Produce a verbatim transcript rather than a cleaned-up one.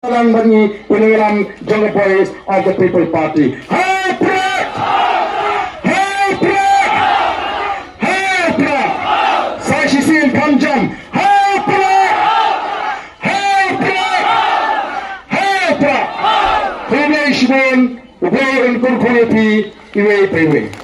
Lang bad ngi, pynlong jong ka Voice of the People Party. Ha u Prah! Ha u Prah! Ha u Prah! Sa shisien kham jam. Ha u Prah! Ha u Prah! Ha u Prah! Khublei shibun, u Blei un kyrkhu ïa phi iwei pa iwei.